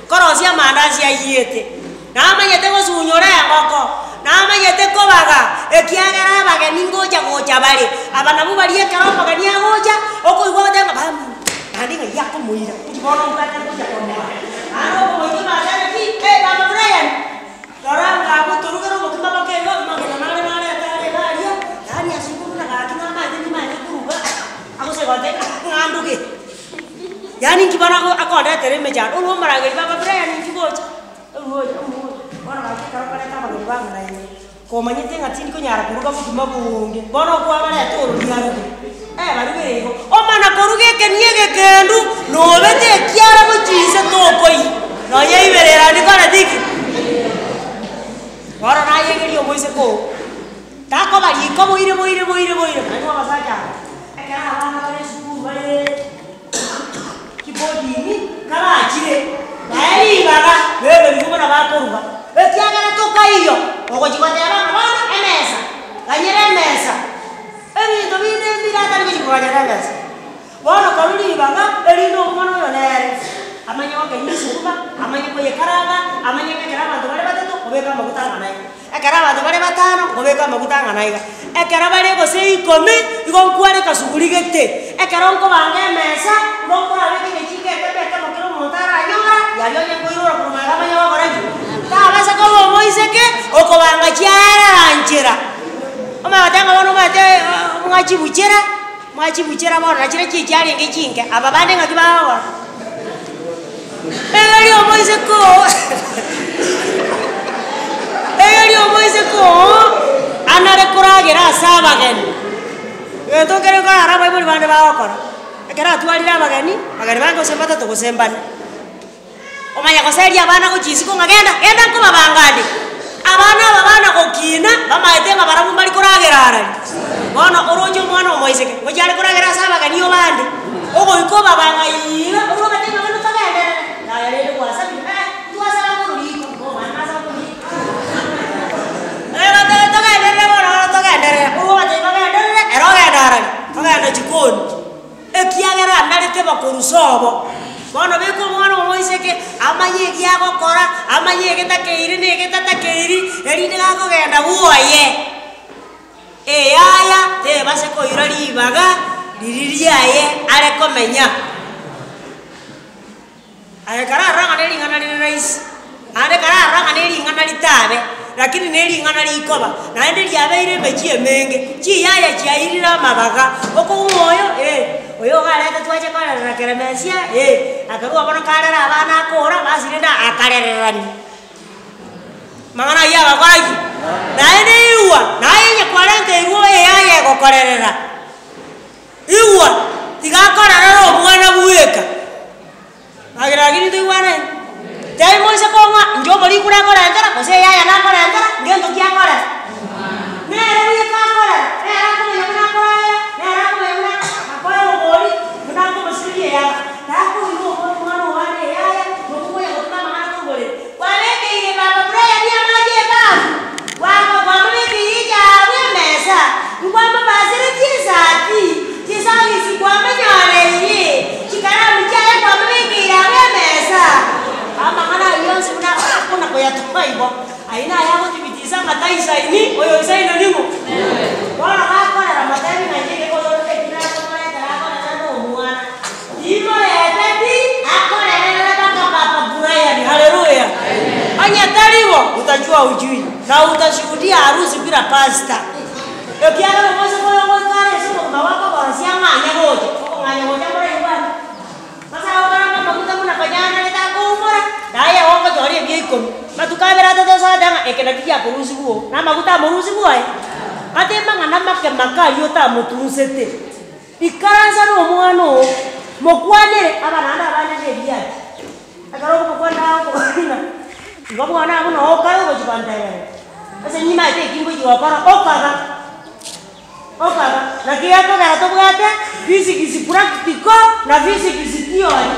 korosia amandasi ayiete, namanyete gosunyora engoko, namanyete kobaga, ekiagera abageni ngocha gocha bare. Aba nabwo baria ekero omogeni agocha, okoigwa ogoteba ng'a baminto, naende ng'ai akomoira, inki bono mbwate ngocha komoa. Naende okomoika ematebe ki, eh mama Brian. Rora, ng'abwo torugere obokima boke igo, amagena nare narete are iga aria, yaani ase okwo buna gaki namaete nimaete koruga, agose gote ng'a nduge. Yaani inki bono ago akondetera emechando, orwo omorangeri baba Brian inki gocha, oruocha omogocha, bono gaki ekero nkoreta abageni bang'ana ime, komanyete ng'a tindi konyara koruga bokima bonge, bono okwabareta ororia aruge, eh barugere igo, omana koruga ekenia egekendu, nobete ekiara gochia inse tokoiywa, nonya iberera ndikoreti ki? Bono nayegeria omoiseke oo, takoba riko boire boire boire boire, naende abasacha aba, ekero abana bare esukuru bareee chiboding, kabachire, bae ribaga, beberigwe buna bakoruga, ekiagera tokaiyo, ogochia goteba ng'a bono emesa, ganyera emesa, ebinto binde mbire atari gochia koganyera emesa. Bono korwa ribaga, erinde omwana oyo nere amanye gokenya esukuma, amanye koyekaranga, amanye ng'a ekero abanto bare batato, obeke amaguta ang'ana iga, ekero abanto bare batano, obeke amaguta ang'ana iga, ekero bare gose ikomi, igo nkware ekasuguri gete, ekero nkobanga emesa, igo nkorabeka egechiko ekemo ekemo kera omonto aranyora, yaria onye nkoirora korwa magega amanye gokora ki? Tabasa koba omoiseke, okobanga chiaerera nchera, omanye goteba ng'a bono omanyete mwachibuchera. Mwachibuchera bono, na chiria chiarenge chinke, aba bande ng'aki bagokora? Egeria omoiseke oo egeria omoiseke oo anare koragera ase abageni. Egento nkere nkorora abaibori bande bagokora, ekero atwarire abageni, bageni bange gose mbatato gose mbane. Omanya goseria abana gochia isiko ng'a genda, genda nkobabanga ande. Abana aba bana gokina, bamaete ng'a barabwo mbari koragera arari. Bono oroche omwana omoiseke, ngochia are koragera ase abageni obande, ogoika obabang'a iga, orobate ng'a bono togenderere, yaya rende gwasabire, eh, ntwasaba korwa riko, omwana nasaba korwa riko. Togenderere bono bono togenderere, ogobatebia bagenderere, ere ogenda arari, ogenda chikoni. Ekiagera anarete bakorusa obo. Bono beka omwana omoiseke amanye eki agokora, amanye egetakeiri na egetatakeiri, erinde gakogenda bwoye, eyaya tebase koira ribaga riria riaye are komenya. Aye kararore ng'a nering'ana rire rahisi, naende kararore ng'a nering'ana ritabe, lakini nering'ana rikoba, naende riabeire emechie emenge, chiyaya chiairire amabaga, okouma oyo eh, oyo iga arete twache korerera keremesia eh, akarua bono karere abana akora basi rende akarererania. Amang'ana ayio agakora ki? Naende igwa, naye onye kwarenteirwe eyaya egokorerera. Igwa, tiga akorerere omwana bweka. Agera lakini toigwane? Tari moise kong'a inche omorikure akorentera, gose eyaya nakorentera, ngento ki akorera? Nere bweka akorera, nere akomanya buna akorarera, nere akomanya buna akoa erobori, buna akomosiberia eyanga. Takoira omwana omwana oane eyaya, nokomonya gotuma amang'ana korwa borere. Kwabekeire baba Brian amache ebafu, kwaba kwamobekeire echabu emesa, nkwamobaseretie esati, chisogisi kwamonyoreirie, chikaramu chiaye kwamobekeire abwo emesa. Amang'ana ayio onsi buna buna koyatoma igo, ayio naye agotibitisa ng'a taisaini, oyo oisaine ning'o? Bono gakorera motebi ng'a inche gekoyorete eki nakomoretera akorere na omwana. Timoreteti akorerere mpaka Papa Brian. Haleluya! Onye tari bo, utajua hujui na utashuhudia harusi bila pastor. Ekiagera omoiseke oyo ogoika are ase obogima bwa koborosia ang'anye gocha, okong'anya gocha moraigwane. Ase agokaranga amaguta buna konya anarete akoumora, naye ogochoria ebia ikomi. Matuko abere atato osoete ng'a eke nakio giakorusigwa oo, na amaguta amorusigwa aye. Gati amang'ana make make ayio otamotunsete. Ikaransa nomwana oo, mokwanere aba naende abana nebiachi. Ekero okomokwanera agokobuna, igo mwana abwo noo okare ogochia gonteberera. Ase nimaete eki ngochia gokora, okaga, okaga. Naki gekogera tobwate physics practical na physics theory,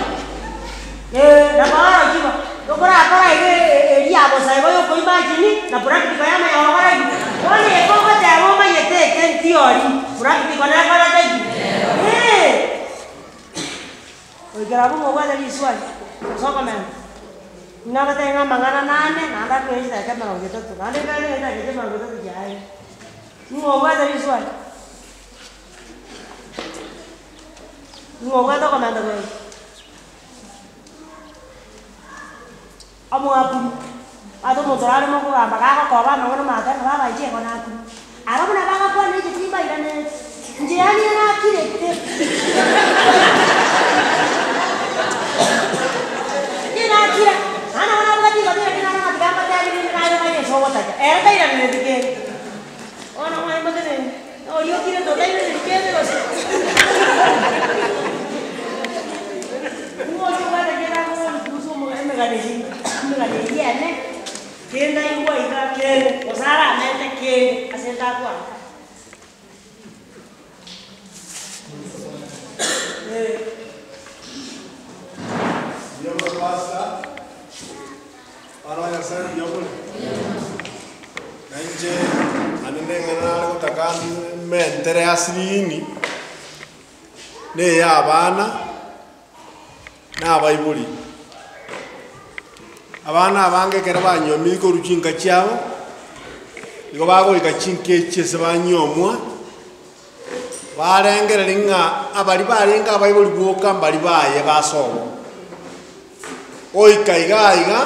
eh, nabo orochigwa, okorakora iga eria ya bosa igo ya okoimagine, na practical yamanya gokora ki? Bono eke ogoteba omanyete eke theory, practical nekorete ki? Eeh. Goikera abwo mobwate riswali, gose okomenta, nabatebie ng'a amang'ana nane, naende akoira chidakika emerongo etato, naende ekero chidakika emerongo etato chiaerire. Ning'o obwate riswali? Ning'o obwate okomenta koria? Omoakuru, ase omonto orare mokogamba gagokoba amang'ana omanyete ng'a baba inche igo nakure. Aro buna bagakwana inche timbairaneti, inche yaani nakirete. Inche nakira, naende nabo nabwati rigori lakini naro ng'a tiga mbatebi rende naye omanye ase ogotacha. Ere tairanereti kende. Bono mwaye motenene, oria okirete otairaneri kende gose. Nigo oria obwate kende akobori kuhusu omo- emegano eyio, emegano eyio ene, kende aigwa iga kende, gose aramete kende ase ntakwana. Eh. Mbuya mono Pastor, abana ba Nyasaye mbuya more? Na inche naende neng'ana nare gotaka mentere asinini. Neye abana na abaibori. Abana abange ekero banyuomire korwa chinka chiabo, nigo bagoika chinka echi ase banyuomwa, barengereria ng'a abaria barenge abaibori boka mbari baye basobo. Goika iga iga,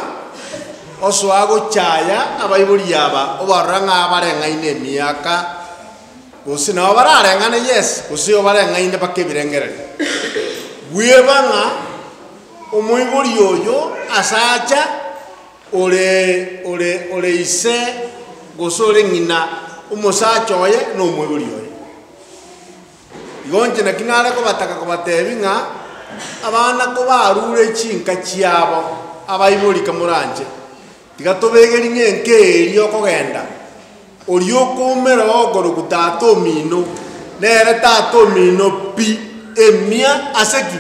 osoa gochaya abaibori aba, obarora ng'a bareng'aine emiaka, gose nabo barareng'ane yes, gose igo bareng'aine mpaka ebirengererio. Bweba ng'a omoibori oyo ase acha ore ore ore ise gose ore ng'ina omosacha oye na omoibori oye. Igo inche naki nare kobataka kobatebi ng'a abana kobarure chinka chiabo, abaibori kamoranche. Tiga tobegeri ng'a enka eria okogenda, oria okoumera okorokwa tata omino, nere tata omino pi, emia ase ki?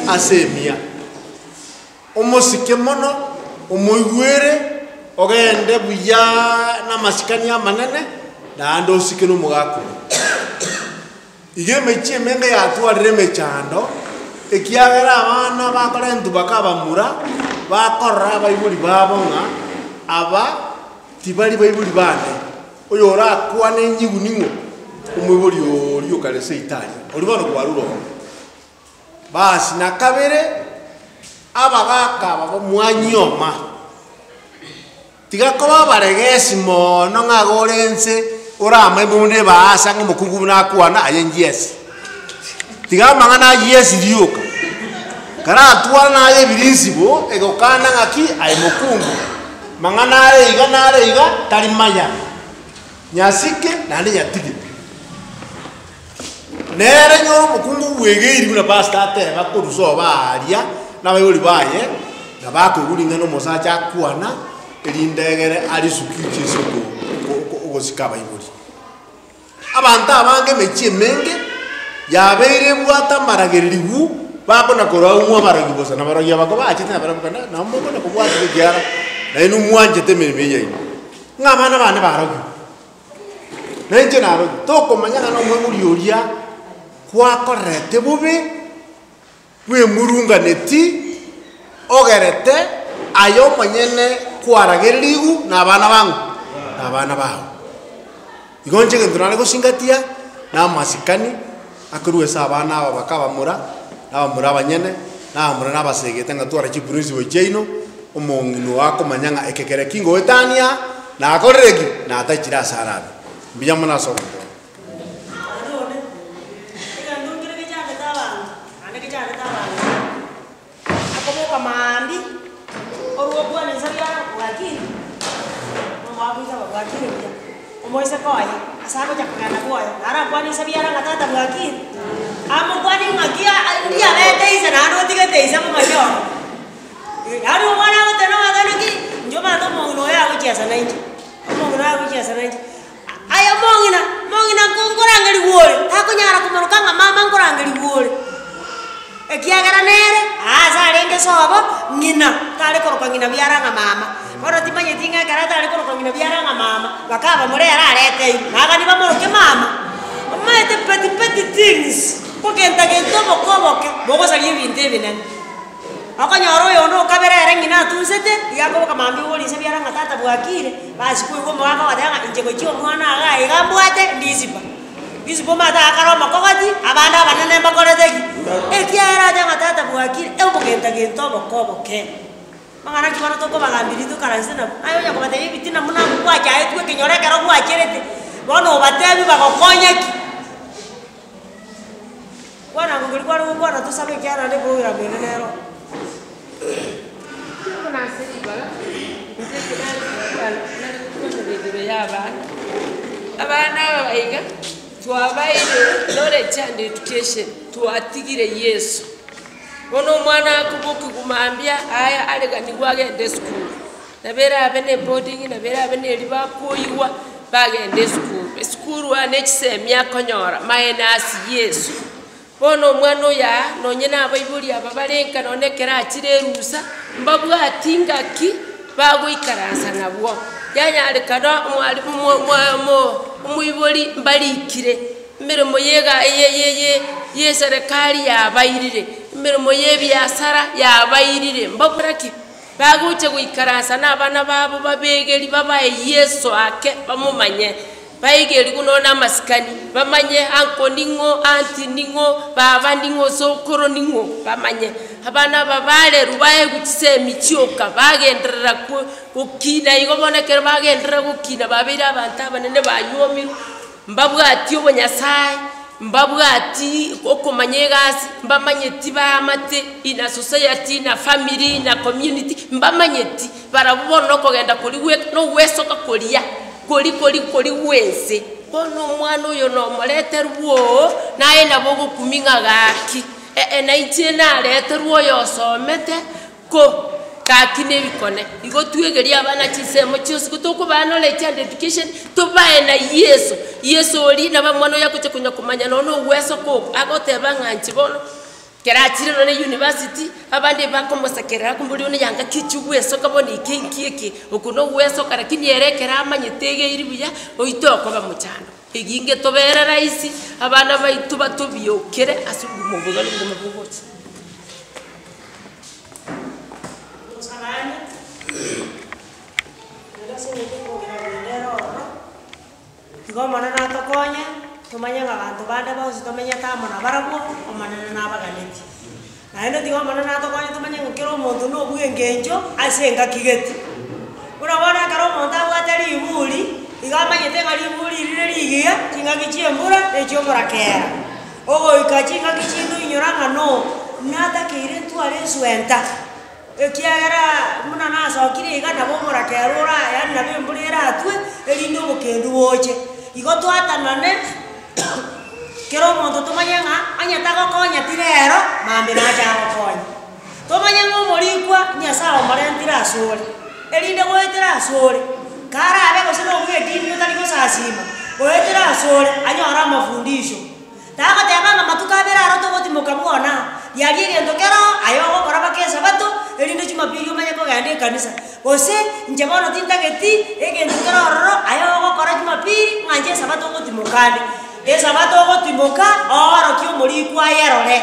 Ase emia. Omosike mono, omoigwere, ogende buyaaa namasikani amanene, naende osike nomogaka oria. Iga emechie emenge yatwarire emechando, ekiagera abana bakorentwa bakabamura, bakorora abaibori babo ng'a aba tibari baibori bane. Oyo orakwane enyigu ning'o? Omoibori oria okare seito aria, oria bono kwarure ororo. Basi na kabere, abagaka aba mwanyioma. Tiga koba abaregesi mono ng'a iga ore ense oramaime buna ebaasa ng'a omokungu buna akwana aye njiesi. Tiga amang'ana ayiesi rioka. Karatware naye ebirinsibo egokana ng'aki aye mokungu, mang'ana are iga nare iga tari maya. Nyasike naende nyatige. Nere nyore omokungu bwegeiri buna pastor ateba korwa sobo aaria na abaibori baye, na bakoigwa ring'ana omosacha akwana, erinde egere arisuki ase oko- oko- ogosika abaibori. Abanto abange emechie emenge, yabeire ebwate amaragererigu, bakona korwa ng'o abarogi bosa, na abarogi aba kobachete nabarabwo kanda nabo mokona kobwatia ekiara, nainwe mwanchete emeremo eye yaino, ng'a abana bane barogire. Na inche narorire, tokomanya ng'a nomoibori oria gwakorerete bobe, bwemurunganeti, ogerete aye omonyene kwaragererigwe na abana bang'o? Na abana bao. Igo inche egento nare gosingatia, na amasikani, akorwa ase abana aba bakabamura, na abamura abanyene, na abamura na abasegete ng'a twara chiprinciple chiaino, omong'ina oo akomanya ng'a eke kere ki ngoetania, nakorire ki? Natachire ase arabe. Mbuya mono ase ogonkwana. Naende onde, egento nkere gechandete abanto, naende gechandete abanto, akoboka maambia, orwa okwana inse riaro bwakire, omoabuisa aba bwakire buya, omoiseke oye, ase agocha kogenda bwoye, narakwane inse biara ng'a tata bwakire, amokwanie ng'aki aa ndiabete inse naende otigete inse momache ororo. Yaani omwana agoteba nabagaaka naki, inche omanyete omong'ina oyo agochiesa nainche, omong'ina oyo agochiesa nainche. Aye omong'ina, omong'ina nko nkorangerigwa ore, takonyara komoroka ng'a mama nkorangerigwa ore, ekiagera nere aa ase arenge sobo ng'ina, tare koroka ng'ina biara ng'a mama. Bono timanyeti ng'a ekero atare koroka ng'ina biara ng'a mama, bakaba more ere areteirwe, nagani bamoroke mama. Omanyete petty petty things, kogenta gento oboke oboke, bogosaria ebinto ebinene. Okonyora oyonde okabere ere ng'ina atunsete, iga akoboka mambia obori inse biara ng'a tata bwakire, basi koigwa omogaka ogoteba ng'a inche gochia omwana igaa iga mbwate ndisipa. Ndisipa omanyete agakare omokogoti, abande abanene mbakorete ki? Ekiagera ateba ng'a tata bwakire, obogenta gento oboke oboke. Mang'ana ki bono tokobagambia tokaranse nabwo? Aye onya kobatebia ebitina buna abwo gwachaetwe ekenyoro ekero gwacherete, bono obatebi bagokonya ki? Kwana ngokeria kware gokwana tosabe ekiagera naende eprogram ende nero. Buna ase ribaga, inche nare gokwana nare gokwanera igoro ya abana. Abana aba iga, twabaire knowledge and education, twatigire Yeso. Bono omwana akobokigwa mambia, aya areganigwe agende esukuru. Nabo erabe ne eboarding, nabo erabe na eria bakoigwa, bagenda esukuru. Esukuru aa ne chisemi akonyora, minus Yeso. Bono omwana oyo aa, nonye na abaibori aba bare nka nonye ekero achire erusa, mbabwati ngaki bagoikaransa nabwo. Yanyarekana omwalimu mo- mo- mo omoibori mbarikire, emeremo ya ega ye ye ye ya eserekari yabairire, emeremo ya ebiasara yabairire, mbabwate ki? Bagocha goikaransa nabana babo babegeri babae Yeso ake bamomanye, baigerigwe nonya namasikani, bamanye uncle ning'o, aunty ning'o, baba ning'o, sokoro ning'o, bamanye. Abana aba barerwa baegwe chisemi chioka, bagenderera ko gokina igo bono ekero bagenderera gokina babeire abanto abanene banywomirwe. Mbabwati obonyasae, mbabwati okomanya egasi, mbamanyeti baamate in a society, in a family, in a community, mbamanyeti. Barabwo bono nokogenda koria gwe nogwesoka koria, koria koria koria gwense. Bono omwana oyo nomoreterwe oo, naye nabo ogokumia ng'a gaki, eh nainche nareterwe oyo osomete, ko. Gaki na ebikone, igo twegerie abana chinsemo chionsi, ko tokobaa knowledge and education, tobae na Yeso. Yeso oria nabo omwana oyo agocha konya komanya nonya na ogwesoka oko, agoteba ng'a inche bono, ekero achire nonya na university, abande bakomosekerera akomoboria bono yanga ki chigwesoka bono eke nki eke, oko na ogwesoka lakini ere ekero amanyete egeiri buya, oito okoba mochando. Eginge tobere rahisi, abana baito batobiokere ase obogima obo iga na obogima bogocha. Osabane, naende ase eng'encho okogera rende ere ororo, tiga Omonene atokonye, tomanye ng'a abanto bande bonsi tomenyete amo nabarabwo, Omonene nabaganeti. Naende tiga Omonene atokonye tomanye ng'a kera omonto na obweng'encho ase engaki gete. Buna bono ekero omonto abwate riburi, iga amanyete ng'a riburi rire rigiya, chingaki chia embura, na echia omorakera. Ogoika chingaki chinde oinyora ng'a no, natakeire ntware eswenta, ekiagera buna nasokire iga nabo omorakera ora yaani nabo embura eratwe, erinde obokendu boche. Igo twatanane kera omonto tomanye ng'a onye tagokonyeti rero, mambia nache agokonye. Tomanye ng'a omorikwa Nyasaye omorentire asore, erinde goetera asore, karabe gose na obw'edini otari gosasima, goetera asore anyore amafundisho. Tagoteba ng'a matuko abere aro togotimoka bwona, riaria egento kero aye ogokora mpaka esabato, erinde jumapili omanye kogenda ekanisa. Gose, inche bono tintageti egento kere ororo aye ogokora jumapili, ng'a inche esabato ngotimoka ande. Esabato ogotimoka, oorokie omorikwa ayerore.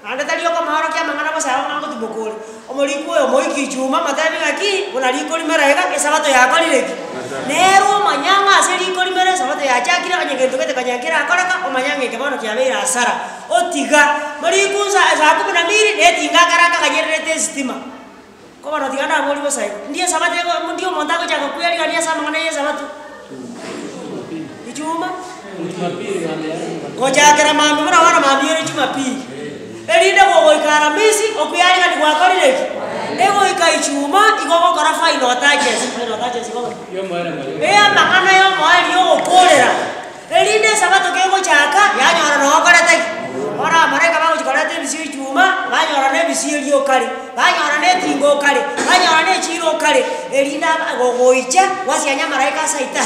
Naende tari okomoorokia amang'ana bosa igo ng'a ngotimoka ore. Omorikwa oyo omoiki ichuma omotebi ng'aki, buna riko rimera iga, esabato yakorire ki? Nere omanya ng'a ase riko rimera esabato yachakire onye gento gete konya nkerakoreka, omanya ng'a eke bono kiabeire hasara. Otiga, morikunsa saa kumi na mbili, na etinga akare akaganyererete esitima. Ko bono tiga ndaborie bosa igo, ndi esabato ego ndi omonto agochaka kwerigereria ase amang'ana ya esabato? Ichuma? Gochakera mambia buna bono mambia ere jumapili, erinde gogoika aramisi, okwearigani gwakorire ki? Egoika ichuma, igo ogokora final touches, final touches igo gose? Ey'amang'ana y'omoerio ogokorera. Erinde Esabato kegochaka, yanyora nokorete ki? Bono abamalaika bagochia koreta ebisio echuma, banyora na ebisio erio kare, banyora na etinga okare, banyora na echiiro okare, erinde aba gogoicha gwasianya amalaika ase aita,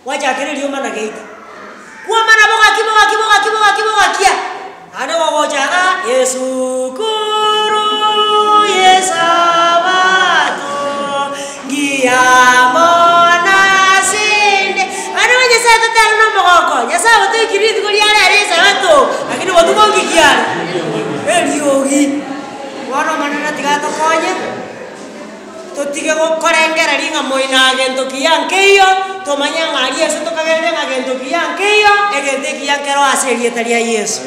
gwachakera eriomana geita. Kwamana bogaki bogaki bogaki bogaki bogakia, naende gogocha igaa, esukuru y'Esabato ngiya mono asende. Abana ba Nyasaye totare na omogoko, Nyasaye otoikirie rituko ria rero Esabato, lakini botuko nki kiare? Eriogi. Bono Omonene tiga atokonye. Totige gokorengereria ng'a moino gento kiya nkeiyo, tomanye ng'a aria ase tokagerire ng'a gento kiya nkeiyo, egento ekiya nkero ase erieta ria Yeso.